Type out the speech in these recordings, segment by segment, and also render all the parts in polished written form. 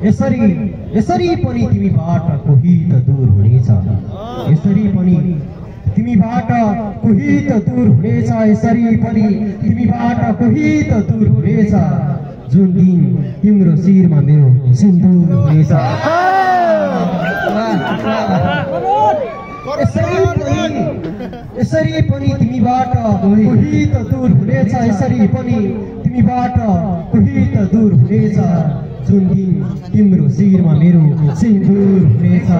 यसरी पनि तिमीबाट कोही त दूर हुनेछ। यसरी पनि तिमीबाट कोही त दूर हुनेछ। यसरी पनि तिमीबाट कोही त दूर हुनेछ। जुन दिन तिम्रो शिरमा मेरो सिन्दूर हुनेछ। यसरी पनि तिमीबाट कोही त दूर हुनेछ। यसरी पनि तिमीबाट कोही त दूर हुनेछ। जुन दिन तिम्रो शिरमा मेरो सिन्दूर हुनेछ।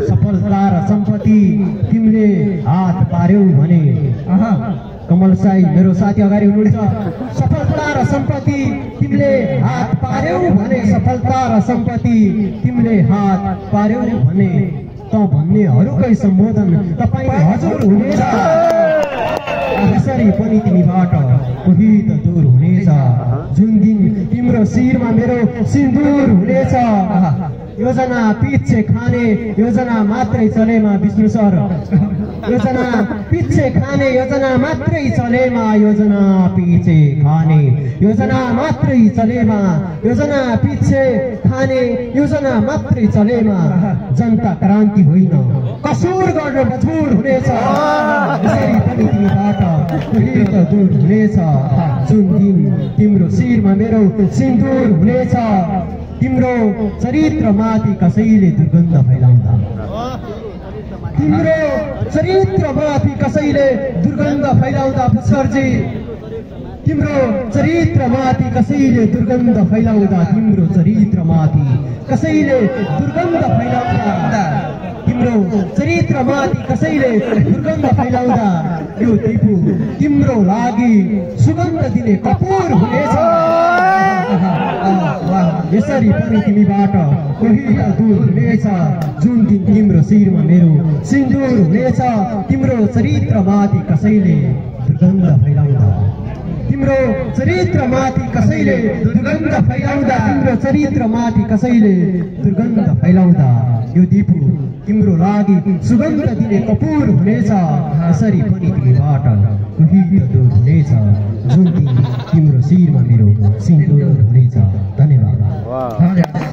सफलता र सम्पत्ति तिमीले हात पार्यौ भने कमल साई मेरो साथी अगाडि हुनुहुन्छ। सफलता र सम्पत्ति तिमीले हात पार्यौ भने, सफलता र सम्पत्ति तिमीले हात पार्यौ भने त भन्नेहरूकै सम्बोधन तपाईँ हजुर हुनेछ। यसरी पनि तिमीबाट कोही त दूर हुनेछ। जुन दिन तिम्रो शिरमा मेरो सिन्दूर हुनेछ। योजना पिच्छे खाने योजना मात्रै चलेमा विष्णु सर। योजना पिच्छे खाने योजना मात्रै चलेमा, योजना पिछे खाने योजना मात्रै चलेमा, योजना पिछे खाने योजना मात्रै चलेमा जनता क्रान्ति होइन कसुर गर्न मजबुर हुनेछ। यसरी पनि तिमीबाट कोही त दूर हुनेछ। जुन दिन तिम्रो शिरमा मेरो सिन्दूर हुनेछ। तिम्रो चरित्रमाथि कसैले दुर्गन्ध फैलाउँदा, तिम्रो चरित्रमाथि कसैले दुर्गन्ध फैलाउँदा, पुष्करजी तिम्रो चरित्रमाथि कसैले दुर्गन्ध फैलाउँदा, तिम्रो चरित्रमाथि कसैले दुर्गन्ध फैलाउँदा, तिम्रो चरित्रमाथि कसैले दुर्गन्ध फैलाउँदा यो दिपु तिम्रो लागि सुगन्ध दिने कपुर हुनेछ। यसरी पनि तिमीबाट कोही त दूर हुनेछ। जुन दिन तिम्रो शिरमा मेरो सिन्दूर हुनेछ। तिम्रो चरित्रमाथि कसैले दुर्गन्ध फैलाउँदा, तिम्रो चरित्रमाथि कसैले दुर्गन्ध फैलाउँदा, तिम्रो चरित्रमाथि कसैले दुर्गन्ध फैलाउँदा यो दिपु तिम्रो लागि सुगन्ध दिने कपुर हुनेछ। यसरी पनि तिमीबाट कोही त दूर हुनेछ। जुन दिन तिम्रो शिरमा मेरो सिन्दूर हुनेछ। धन्यवाद।